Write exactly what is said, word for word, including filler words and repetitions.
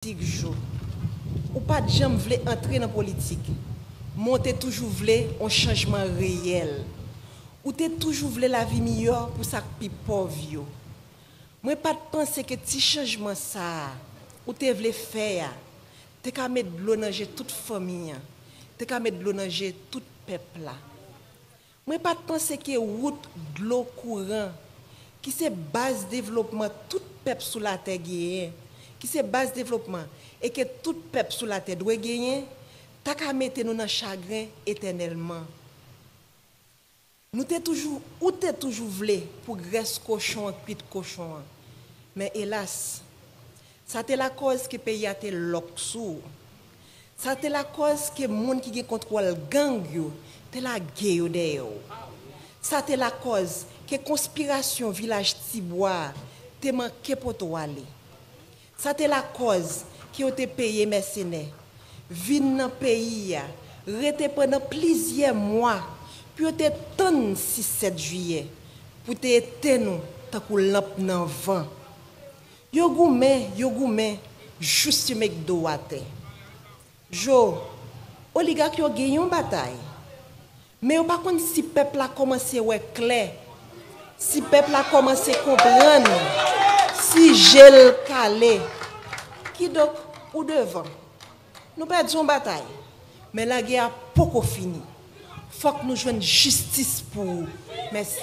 politik, Jo. Ou pa t janm vle antre nan politik, men w te toujou vle yon chanjman reyèl. Ou te toujou vle lavi miyò pou sa k pi pòv yo. Mwen pa t panse ke ti chanjman sa a ou te vle fè a te ka met dlo nan je tout fanmi an, te ka met dlo nan je tout pèp la. Mwen pa t panse ke wout, dlo, kouran, ki se baz devlopman tout pèp sou latè genyen, ki se baz devlopman e ke tout pèp sou latè dwe genyen, ta ka mete nou nan chagren etènèlman. Nou te toujou, ou te toujou vle pou grès kochon an kwit kochon an. Men elas, sa te lakòz ke peyi a te lòk sou ou. Sa te lakòz ke moun ki gen kontwòl gang yo te lage yo dèyè w. Sa te lakòz ke konspirasyon Vilaj Tibwa a te manke pote w ale. Sa te lakòz ke yo te peye mèsenè vin nan peyi a, rete pandan plizyè mwa pou yo te tann sis sèt jiyè pou te etenn ou tankou lanp nan van. Yo goumen, yo goumen, jous yo met do w atè. Jo, oligak yo gen yon batay, men yo pa konn si pèp la kòmanse wè klè, si pèp la kòmanse konprann, si je l kale. Kidonk, ou devan. Nou pèdi yon batay, men lagè a poko fini. Fòk nou jwenn jistis pou ou. Mèsi.